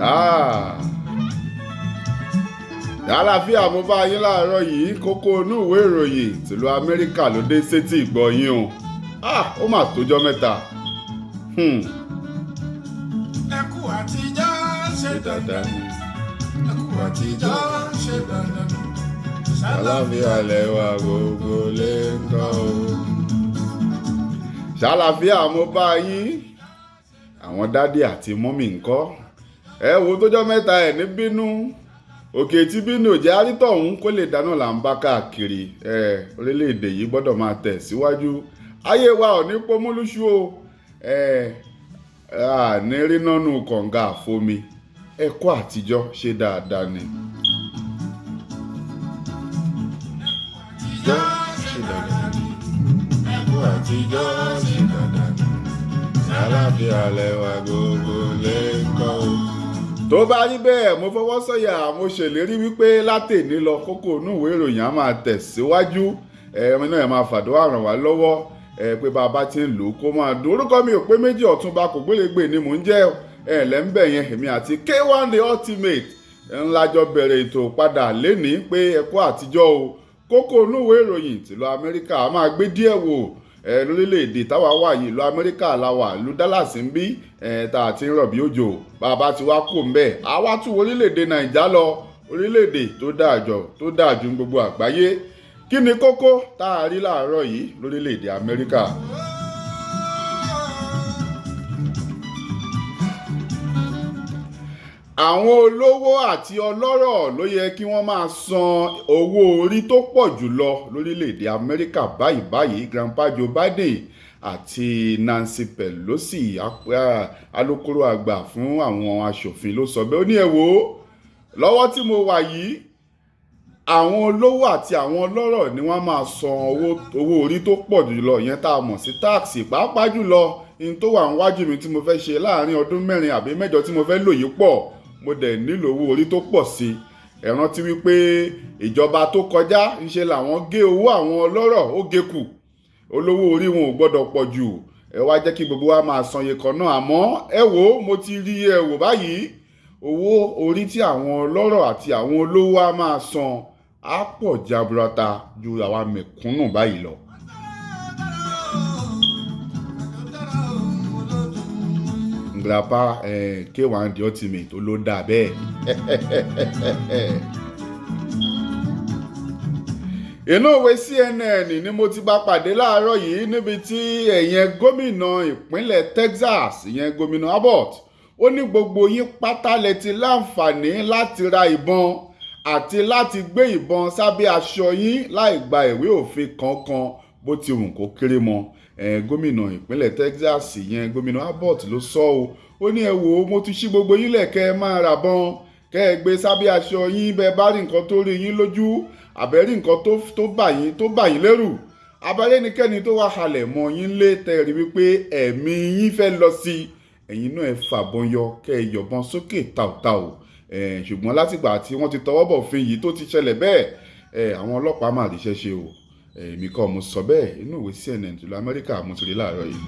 Ah. Àlàáfíà mo bá yín láàárọ̀ yìí. Kókó inú ìwé ìròyìn tìlú Amẹ́ríkà ló dé sétí ìgbọ́ yín o. Ah, ó mà tójọ́ mẹ́ta. Ẹ kú àtijọ́ ṣe dandan ni. Ẹ kú àtijọ́ ṣe dandan ni. Ṣàlàáfíà lẹ́wà gbogbo lè ń kọ́ o. Ṣàlàáfíà mo bá yín. Àwọn daddy àti mummy ńkọ́. Ẹ wo tójọ́ mẹ́ta ẹ̀ ní bínú. Òkè tí bínú jẹ́ arítọ̀hún kó lè dáná là ń bá káàkiri. Ẹ orílẹ̀-èdè yìí gbọ́dọ̀ máa tẹ̀ síwájú. Ayé wa ò ní pómúlúṣú o. Ẹ à ní rínánú kànga àfomi. Ẹ kú àtijọ́ ṣe dáadáa ni. Àtijọ́ ṣe dandan ni. Ẹ kú àtijọ́ ṣe dandan ni. Ṣàlàáfíà lẹ́wà gbogbo lè ń kọ́ o. Tó bá rí bẹ́ẹ̀, mo fọwọ́ sọ̀yà, mo ṣèlérí wípé látèní lọ kókó inú ìwé ìròyìn á máa tẹ̀síwájú. Ẹ̀ẹ́mí náà ẹ̀ máa fàdúrà ràn wá lọ́wọ́ ẹ pé bàbá ti ń lò ó kó máa dùn. Orúkọ mi ò pé méjì, Ọ̀túnba kò gbélégbè ni mò ń jẹ́. Ẹ lẹ́ ń bẹ̀ yẹn, èmi àti K1 The Ultimate ńlájọ bẹ̀rẹ̀ ètò padà lénìí pé ẹ kú àtijọ́ o. Kókó inú ìwé ìròyìn tìlú Amẹ́ríkà á máa gbé díẹ̀ wò ẹ lórílẹ̀‐èdè táwa wà yìí. Ìlú Amẹ́ríkà la wà, ìlú Dallas ń bí ẹ tá a ti ń rọ̀ bí òjò. Bàbá ti wá kò ń bẹ̀, àwa tún orílẹ̀‐èdè Nàìjà lọ, orílẹ̀‐èdè tó dáa jọ tó dáa ju gbogbo àgbáyé. Kí ni kókó tá a rí láàárọ̀ yìí lórílẹ̀‐èdè Amẹ́ríkà? Àwọn olówó àti ọlọ́rọ̀ ló yẹ kí wọ́n máa san owó orí tó pọ̀ jùlọ lórílẹ̀‐èdè Amẹ́ríkà báyìí báyìí. Grandpa Joe Biden àti Nancy Pelosi, alukoro àgbà fún àwọn aṣòfin, ló sọ bẹ́ẹ̀. Ó ní ẹ wò ó, lọ́wọ́ tí mo wà yìí, àwọn olówó àti àwọn ọlọ́rọ̀ ni wọ́n máa san owó orí tó pọ̀ jùlọ, ìyẹn tá a mọ̀ sí táàsì, pàápàá jùlọ ní tó wà níwájú mi tí mo fẹ́ ṣe láàárín ọdún 4 àbí 8 tí mo fẹ́ lò yìí pọ̀. Mo dẹ̀ nílò owó orí tó pọ̀ sí i. Ẹ rántí wípé ìjọba tó kọjá ń ṣe làwọn gé owó àwọn ọlọ́rọ̀, ó gé kù. Olówó orí wọn ò gbọ́dọ̀ pọ̀ jù. Ẹ wá jẹ́ kí gbogbo wa máa san iye kan náà. Àmọ́ ẹ wò ó, mo ti rí ẹ wò báyìí, owó orí tí àwọn ọlọ́rọ̀ àti àwọn olówó á máa san á pọ̀ jaburata ju àwa mẹ̀kúnnù báyìí lọ. Grandpa K1 The Ultimate ló dà bẹ́ẹ̀. Inú ìwé CNN ni mo ti bá pàdé láàárọ̀ yìí níbi tí ẹ̀yẹn gómìnà ìpínlẹ̀ Texas, ìyẹn gómìnà Abbott, ó ní gbogbo yín pátá lẹ ti láǹfààní láti ra ìbọn àti láti gbé ìbọn sábẹ́ aṣọ yín láì gba ìwé òfin kankan bó ti wù kó kéré mọ́. Gómìnà ìpínlẹ̀ Texas, ìyẹn gómìnà Abbott, ló sọ o. Ó ní ẹ wò ó, mo ti ṣí gbogbo yín lẹ̀ kẹ́ ẹ máa ra bọn, kẹ́ ẹ gbé sábẹ́ aṣọ yín. Bẹ́ẹ̀ bá rí nǹkan tó rí yín lójú, àbẹ́ rí nǹkan tó bà yín lẹ́rù, abẹ́rẹ́ ẹnikẹ́ni tó wá halẹ̀ mọ́ yín lé, tẹ́ rí wípé ẹ̀mí yín fẹ́ lọ sí i, ẹ̀yin náà ẹ fàbọn yọ kẹ́ ẹ yọ̀bọ̀n sókè tàùtàù. Ṣùgbọ́n látìgbà tí wọ́n ti tọwọ́ bọ̀ òfin yìí tó ti ṣẹlẹ̀ bẹ́ẹ̀, àwọn ọlọ́pàá máa ríṣẹ́ ṣe o. Èmi kọ́ mo sọ bẹ́ẹ̀, inú ìwé CNN tìlú Amẹ́ríkà mo ti rí láàárọ̀ yìí.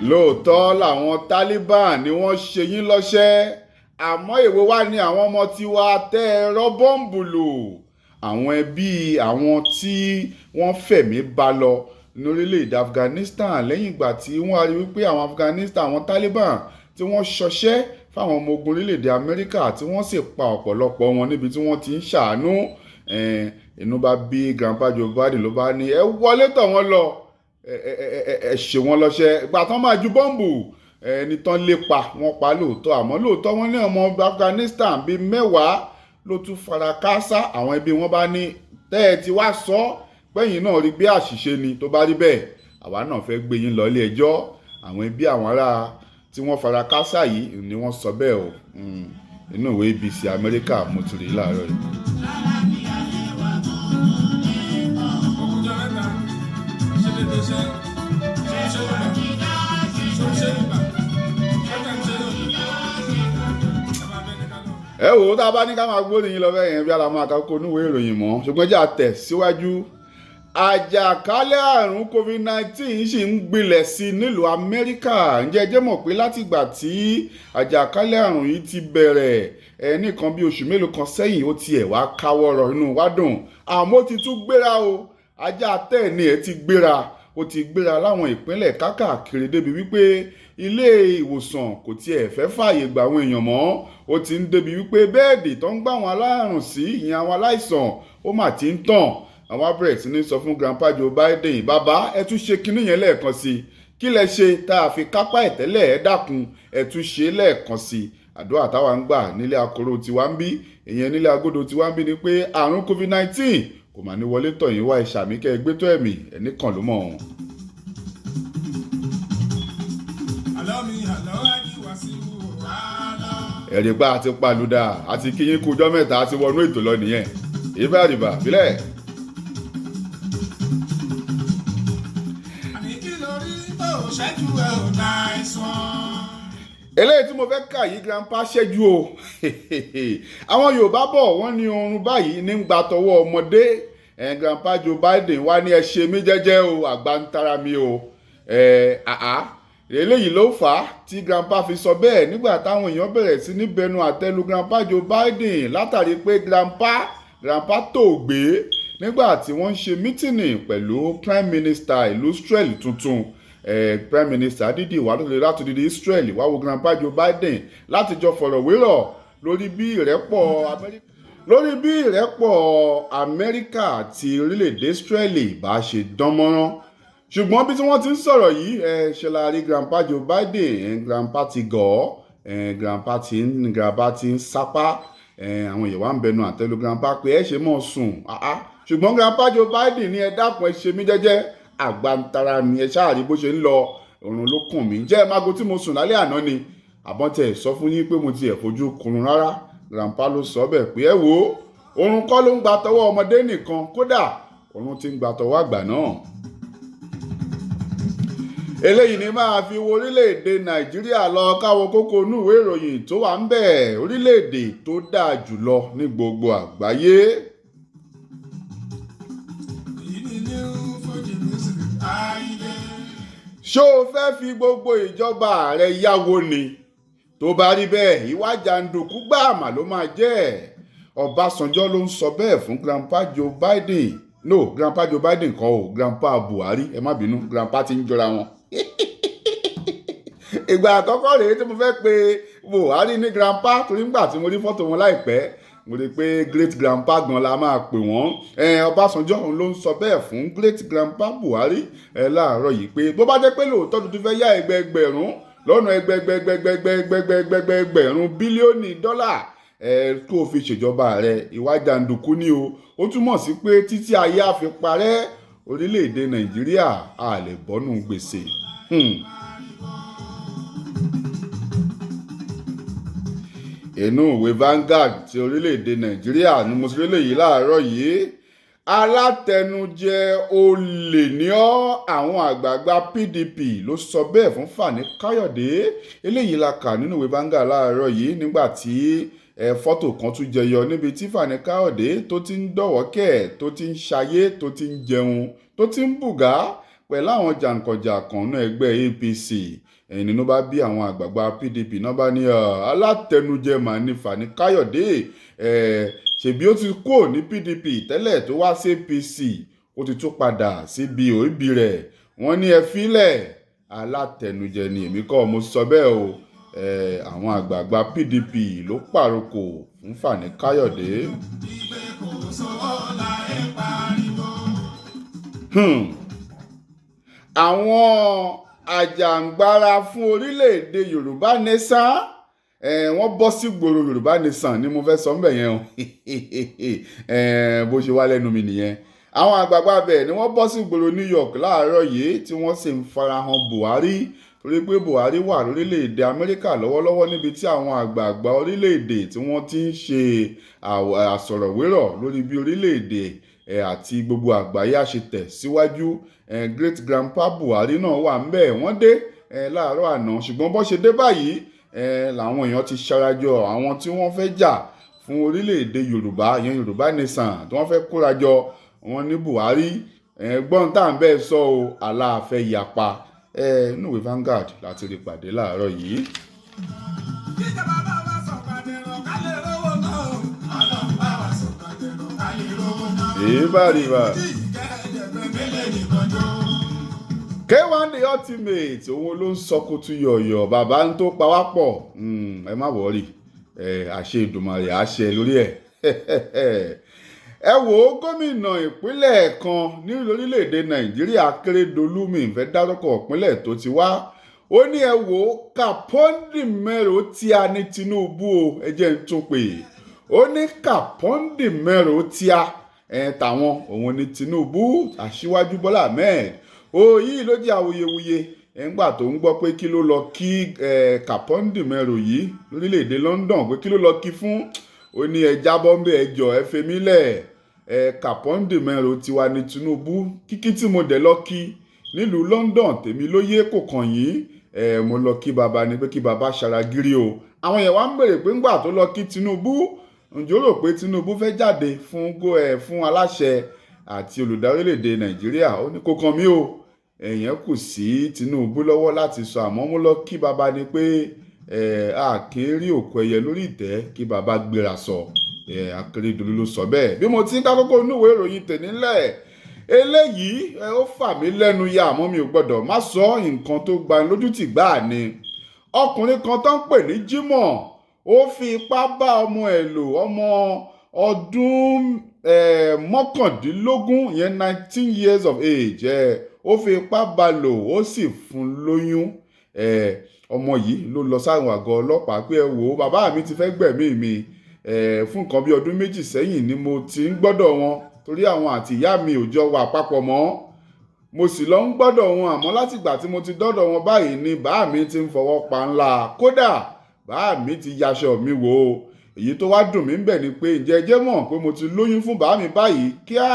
Lóòótọ́ làwọn Taliban ni wọ́n ṣe yín lọ́ṣẹ́, àmọ́ èwo wá ni àwọn ọmọ tiwa tẹ́ ẹ rọ́ bọ́ǹbù lù? Àwọn ẹbí àwọn tí wọ́n fẹ̀mí bá lọ lórílẹ̀‐èdè Afghanistan lẹ́yìn ìgbà tí wọ́n rí wípé àwọn Afghanistan, àwọn Taliban tí wọ́n ṣọṣẹ́ fáwọn ọmọ ogun orílẹ̀‐èdè Amẹ́ríkà tí wọ́n sì pa ọ̀pọ̀lọpọ̀ wọn níbi tí wọ́n ti ń ṣàánú. Inú bá bí Grandpa Joe Biden ló bá ní ẹ wọlé tọ̀ wọ́n lọ, ẹ ṣe wọ́n lọ́ṣẹ́. Ìgbà tán máa ju bọ́ǹbù ẹni tán lé pa wọ́n pa lóòótọ́, àmọ́ lóòótọ́ wọ́n ní ọmọ Afghanistan bíi 10 ló tún fara káásá. Àwọn ẹbí wọn bá ní tẹ́ ẹ ti wá sọ pẹ́yìn náà rí bí àṣìṣe ni, tó bá rí bẹ́ẹ̀ àwa náà fẹ́ gbé yín lọ ilé ẹjọ́. Àwọn ẹbí àwọn ará tí wọ́n fara káásá yìí ni wọ́n sọ bẹ́ẹ̀ o. Inú ìwé ABC Amẹ́ríkà mo ti rí láàárọ̀ yìí. Ẹ wò ó, tá a bá ní ká máa gbóríyìn lọ bẹ́ẹ̀ yẹn bí ara máa ká kó onúwèé ìròyìn mọ́, ṣùgbọ́n jẹ́ àtẹ̀ síwájú. Àjàkálẹ̀ àrùn COVID-19 sì ń gbilẹ̀ sí i nílùú Amẹ́ríkà. Ǹjẹ́ ẹ jẹ́ mọ̀ pé látìgbà tí àjàkálẹ̀ àrùn yìí ti bẹ̀rẹ̀, nìkan bí oṣù mélòó kan sẹ́yìn, ó tiẹ̀ wá káwọ́rọ̀, inú wa dùn, àmọ́ ó ti tún gbéra o. Ajá tẹ́ẹ̀ni ẹ̀ ti gbéra, ó ti gbéra láwọn ìpínlẹ̀ kákàkiri débi wípé ilé ìwòsàn kò tiẹ̀ fẹ́ fààyè gba àwọn èèyàn mọ́. Ó ti ń débi wípé bẹ́ẹ̀dì tó ń gbà àwọn alárùn sí, ìyẹn àwọn aláìsàn, ó mà ti ń tàn. Àwọn abẹ́rẹ́ sí ní sọ fún Grandpa Joe Biden, bàbá ẹ tún ṣe kinní yẹn lẹ́ẹ̀kan sí i, kí lẹ ṣe tá a fi kápá ẹ̀ tẹ́lẹ̀? Ẹ dákun, ẹ tún ṣe lẹ́ẹ̀kan sí i. Àdúrà táwa ń gbà nílé akoro tiwa ń bí, ìyẹn nílé agodo tiwa ń bí, ni pé àrùn COVID-19 kò mà ní wọlé tọ̀ yín wá. Ìṣàmì kẹ́ ẹ gbé tó ẹ̀mí ẹnì kan ló mọ̀ ọ́n. Àlọ́ mi, àlọ́ ajíwá sí wàhálà. Ẹ̀rí pa àti palùdà àti kíyín kú ọjọ́ mẹ́ta, àti wọnú ètò lọ nìyẹn. Ìbá àdìbà fílẹ̀. Àní kí lórí tó ṣẹ́jú ẹ̀ ò nice one. Eléyìí tí mo fẹ́ kà yìí, grandpa ṣẹ́jú o. Àwọn Yorùbá bọ̀, wọ́n ní oorun báyìí ní ń gba tọwọ́ ọmọdé. Grandpa Joe Biden wá ní ẹ ṣe mí jẹ́jẹ́ o, àgbà ń tara mi o. Àá eléyìí ló fà á tí grandpa fi sọ bẹ́ẹ̀ nígbà táwọn èèyàn bẹ̀rẹ̀ sí ní bẹnu àtẹ́lu grandpa Joe Biden látàrí pé grandpa tó gbé nígbà tí wọ́n ń ṣe mítìnì pẹ̀lú prime minister ìlú Israel tuntun. Prime minister dídì wà lóde láti dídì Israel wá wo grandpa Joe Biden láti jọ fọ̀rọ̀ wérọ̀ lórí bí ìrẹ́pọ̀ Amẹ́ríkà àti orílẹ̀-èdè Israel bá ṣe dán mọ́rán. Ṣùgbọ́n bí tí wọ́n ti ń sọ̀rọ̀ yìí, ẹ ṣe la rí grandpa Joe Biden. Grandpa ti gọ̀ ọ́, grandpa ti ń sápá. Àwọn èèyàn wá ń bẹnu àtẹ́lu grandpa pé ẹ ṣe mọ́ sùn. Ṣùgbọ́n grandpa Joe Biden ní ẹ dákun, ẹ ṣe mí jẹ́jẹ́, àgbà ń tara mi, ẹ ṣáà rí bó ṣe ń lọ, òrùn ló kùn mí jẹ́ mago tí mo sùn lálẹ́ àná ni àbọ̀n tẹ̀ sọ fún yín pé mo ti ẹ̀ fojú kunrun rárá. Grandpa ló sọ bẹ́ẹ̀ pé ẹ wo, òrùn kọ́ ló ń gba tọwọ́ ọmọdé nìkan, kódà òrùn ti ń gba tọwọ́ àgbà náà. Eléyìí ni máa fi wo orílẹ̀-èdè Nàìjíríà lọ, káwọ kókó inú ìwé ìròyìn tó wà ń bẹ̀, orílẹ̀-èdè tó dáa jùlọ ní gbogbo àgbáyé. Èyí ni new Fuji music ayé. Ṣó o fẹ́ fi gbogbo ìjọba rẹ yáwó ni? Tó bá rí bẹ́ẹ̀, ìwà jàǹdùkú gbàmà ló máa jẹ́. Ọbásanjọ́ ló ń sọ bẹ́ẹ̀ fún grandpa Joe Biden. No, grandpa Joe Biden kọ́ o, grandpa Buhari, ẹ má bínú, grandpa ti ń jọra wọn. Ìgbà àkọ́kọ́ rèé tí mo fẹ́ pe Buhari ní grandpa, torí ńgbà tí mo rí fọ́tò wọn láìpẹ́, mo rí i pé great grandpa gan la máa pè wọ́n. Ọbásanjọ́ òun ló ń sọ bẹ́ẹ̀ fún great grandpa Buhari láàárọ̀ yìí pé bó bá jẹ́ pé lóòótọ́ tuntun fẹ́ yá ẹgbẹẹgbẹ̀rún lọ́nà ẹgbẹgbẹgbẹgbẹgbẹgbẹgbẹgbẹ̀rún bílíọ̀nù dọ́là kó o fi ṣèjọba rẹ̀, ìwà jàǹdùkú ni o. Ó túmọ̀ sí pé títí ayé á fi parẹ́, orílẹ̀-èdè Nàìjíríà á lè bọ́nú gbèsè. Inú ìwé Vanguard ti orílẹ̀-èdè Nàìjíríà ni mo ti rí léyìí láàárọ̀ yìí. Alátẹnujẹ olè ní ọ́, àwọn àgbààgbà PDP ló sọ bẹ́ẹ̀ fún Fani Káyọ̀dé. Eléyìí la kà nínú ìwé Vanguard láàárọ̀ yìí nígbà tí fọ́tò kan tún jẹyọ níbi tí Fani Káyọ̀dé tó ti ń dọ̀wọ́kẹ̀, tó ti ń ṣayé, tó ti ń jẹun, tó ti ń bùgá pẹ̀lú àwọn jàǹkànjàǹkàn náà ẹgbẹ́ APC. Ẹ̀yìn nínú bá bí àwọn àgbààgbà PDP náà bá ní alátẹnujẹ mà ní Fani Káyọ̀dé. Ṣèbí ó ti kúrò ní PDP tẹ́lẹ̀ tó wá sí APC, ó ti tún padà síbi òbí rẹ̀. Wọ́n ní ẹ fílẹ̀, alátẹnujẹ ni. Èmi kọ́ mo sọ bẹ́ẹ̀ o. Àwọn àgbààgbà PDP ló pàrokò fún Fani Káyọ̀dé. Ìgbé kò sówó láyé pariwo. Àwọn àjàǹgbara fún orílẹ̀-èdè Yorùbá Nation, wọ́n bọ́ sí gbòòrò. Yorùbá Nation ni mo fẹ́ sọ ńbẹ̀ yẹn o, bó ṣe wá lẹ́nu mi nìyẹn. Àwọn àgbààgbà bẹ̀ ni wọ́n bọ́ sí gbòòrò New York láàárọ̀ yìí tí wọ́n sì ń farahàn Buhari, torí pé Buhari wà lórílẹ̀‐èdè Amẹ́ríkà lọ́wọ́lọ́wọ́ níbi tí àwọn àgbààgbà orílẹ̀‐èdè tí wọ́n ti ń ṣe àsọ̀rọ̀wérọ̀ lórí bí orílẹ̀‐èdè àti gbogbo àgbáyé á ṣe tẹ̀ síwájú. Great grandpa Buhari náà wà ńbẹ̀. Wọ́n dé láàárọ̀ àná, ṣùgbọ́n bó ṣe dé báyìí làwọn èèyàn ti ṣarajọ, àwọn tí wọ́n fẹ́ jà fún orílẹ̀-èdè Yorùbá, ìyẹn Yorùbá Nation, tí wọ́n fẹ́ kórajọ. Wọ́n ní Buhari Ẹ̀gbọ́n tá à ń bẹ́ẹ̀ sọ o, aláàfẹ́ yapa. Inú ìwé Vanguard láti rí pàdé láàárọ̀ yìí. Kíjọba bá wa sọ̀kàdẹ̀rọ̀ ká lè rówó náà. Ọlọ́run bá wa sọ̀kàdẹ̀rọ̀ ká lè rówó náà. Ìbàrìbà. Tí ìkẹ́ẹ̀dẹ̀gbẹ́ mélèé nìkan jó. K1 The Ultimate, òun ló ń sọ kutu yọ̀yọ̀, bàbá ń tó pa wá pọ̀. Ẹ má wọ̀ọ́rì, àṣẹ Ìdùmarè àṣẹ lórí ẹ̀. Ẹ wò ó, gómìnà ìpínlẹ̀ kan ní orílẹ̀-èdè Nàìjíríà, Akérédolú, mi ń fẹ́ dárúkọ ìpínlẹ̀ tó ti wá, ó ní ẹ wò ó, Kàpọ́ndì mẹ́rò tí a ní Tinubu o, ẹ jẹ́ ń tún pè é. Ó ní Kàpọ́ndì mẹ́rò tí a ẹ̀ tàwọn òun ní Tinubu, Aṣíwájú Bọ́lá Ahmed. Ó yìí ló jẹ́ awuyewuye ńgbà tó ń gbọ́ pé kí ló lọ kí Kàpọ́ndì mẹ́rò yìí lórílẹ̀‐èdè London, pé kí ló lọ kí fún. Ó ní ẹ jábọ́ ń bẹ, ẹ jọ ẹ femi lẹ̀, ẹ Kàpọ́ndì mẹ́rò tiwa ní Tinubu, kíkí tí mo dẹ̀ lọ kí nílùú London tèmi ló yé, kò kàn yín. Ẹ mo lọ kí baba ni pé kí baba ṣaragírí o. Àwọn yẹn wá ń béèrè pé ńgbà tó lọ kí Tinubu, ǹjẹ́ ó rò pé Tinubu fẹ́ jáde fún go ẹ fún aláṣẹ àti olùdarí orílẹ̀-èdè Nàìjíríà? Ó ní kò kàn mí o, èèyàn kù sí Tinubu lọ́wọ́ láti sọ, àmọ́ mo lọ kí baba ni pé ẹ a kì í rí òkú ẹyẹ lórí ìtẹ́ kí baba gbéra sọ. Ẹ Akérédolú ló sọ bẹ́ẹ̀. Bí mo ti ń ká kókó inú ìwé ìròyìn tèmi ńlẹ̀ eléyìí, ó fà mí lẹ́nu ya, àmọ́ mi ò gbọ́dọ̀ má sọ. Nǹkan tó gbani lójú tì gbáà ni ọkùnrin kan tó ń pè ní Jimoh, ó fi ipá bá ọmọ ẹ̀ lò, ọmọ ọdún 19, ìyẹn 19 years of age. Ó fi ipá bá lò, ó sì fún un lóyún. Ọmọ yìí ló lọ sáwọn àgọ́ ọlọ́pàá pé ẹ wò ó, bàbá mi ti fẹ́ gbẹ̀mí mi. Fún nǹkan bí ọdún 2 sẹ́yìn ni mo ti ń gbọ́dọ̀ wọn, torí àwọn àti ìyá mi ò jọ wà papọ̀ mọ́, mo sì lọ ń gbọ́dọ̀ wọn, àmọ́ látìgbà tí mo ti dọ́dọ̀ wọn báyìí ni bàá mi ti ń fọwọ́ pa ńlá, kódà bàá mi ti yaṣọ mi wò ó. Èyí tó wá dùn mí ń bẹ̀ ni pé ǹjẹ́ ẹ jẹ́ mọ̀ pé mo ti lóyún fún bàá mi báyìí? Kíá,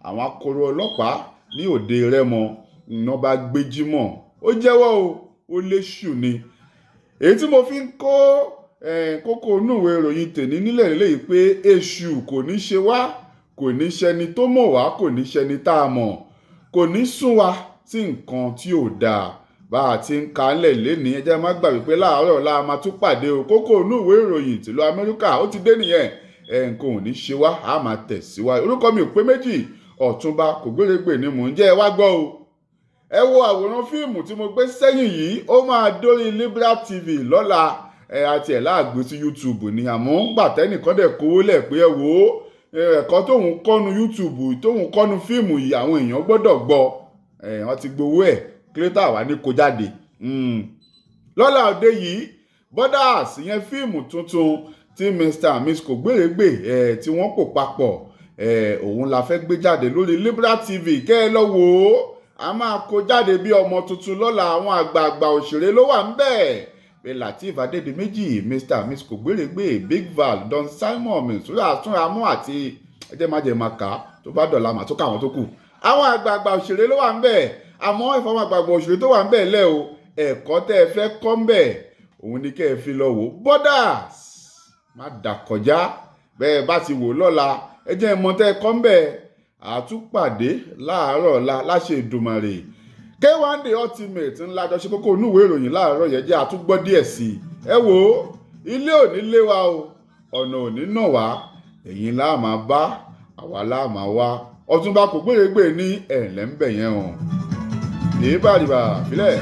àwọn akọ̀rọ̀ ọlọ́pàá ní òde Rẹ́mọ iná bá gbé Jímọ̀, ó jẹ́wọ́ o, ó léṣù ni. Èyí tí mo fi ń kó kókó inú ìwé ìròyìn tèmi nílẹ̀ lélẹ́yìí pé èṣù kò ní ṣe wá, kò ní ṣẹni tó mọ̀ wá, kò ní ṣẹni tá a mọ̀, kò ní sún wa sí nǹkan tí ò dáa. Bá a ti ń kalẹ̀ lénìí, ẹ jẹ́ má gbàgbé pé láàárọ̀ la máa tún pàdé o. Kókó inú ìwé ìròyìn tìlú Amẹ́ríkà ó ti dé nìyẹn. Nǹkan ò ní ṣe wá, a máa tẹ̀síwájú. Orúkọ mi ò pé méjì, Ọ̀túnba Kògbérègbè ni mò ń jẹ́. Ẹ wá gbọ́ o, ẹ wo àwòrán fíìmù tí mo gbé sẹ́yìn yìí, ó máa dórí Libra TV lọ́la. Ẹ àti ẹ̀ láàgbé sí YouTube ni, àmọ́ ń gbà tẹ́nìkan dẹ̀ kówó lẹ̀ pé ẹ wò ó, ẹ̀kọ́ tóun kọ́nu YouTube, tóun kọ́nu fíìmù yìí, àwọn èèyàn gbọ́dọ̀ gbọ́. Wọ́n ti gbowó ẹ̀ kílótà wà ní kó jáde lọ́la òde yìí. Borders yẹn, fíìmù tuntun tí Mr and Miss Kògbérègbè tí wọ́n pò papọ̀, òun la fẹ́ gbé jáde lórí Libra TV, kẹ́ ẹ lọ wò ó. A máa kó jáde bí ọmọ tuntun lọ́la. Àwọn àgbààgbà òṣèré ló wà ń bẹ̀ pé Lateef Adédìméjì, Mr and Miss Kògbérègbè, Big Val, Don Simon, Mistura Túnramú àti ẹjẹ́ má jẹ́ máa kà á, tó bá dọ̀la màá tó káwọn tó kù. Àwọn àgbààgbà òṣèré ló wà ń bẹ̀, àmọ́ ìfọwọ́n àgbààgbà òṣèré tó wà ń bẹ̀ lẹ́ o, ẹ̀kọ́ tẹ́ ẹ fẹ́ kọ́ ń bẹ̀ òun ni kẹ́ ẹ fi lọ wò. Borders, má dà kọjá. Bẹ́ẹ̀ bá ti wò lọ́la, ẹ jẹ́ ìmọ̀ tẹ́ ẹ kọ́ ń bẹ̀. Àtúpàdé láàárọ̀ ọ̀la láṣẹ Èdùmàrè. K1 The Ultimate ńlá jọ ṣe kókó inú ìwé ìròyìn láàárọ̀ yẹn, jẹ́ àtúgbọ́ díẹ̀ sí i. Ẹ wò ó, ilé ò ní lé wa o, ọ̀nà ò ní nà wá, ẹ̀yin láà máa bá, àwa láà máa wá. Ọ̀túnba Kògbérègbè ní ẹ̀ǹlẹ́ ń bẹ̀ yẹn o. Ìbàrìbà fílẹ̀.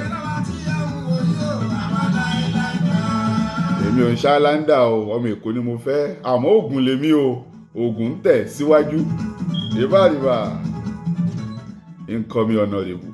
Èmi ò ń ṣáláńdà o, ọmọ Èkó ni mo fẹ́, àmọ́ Ògùn lèmi o, Ògùn ń tẹ̀ síwájú. Ìbàrìbà nǹkan mi ọ̀nà rèébù.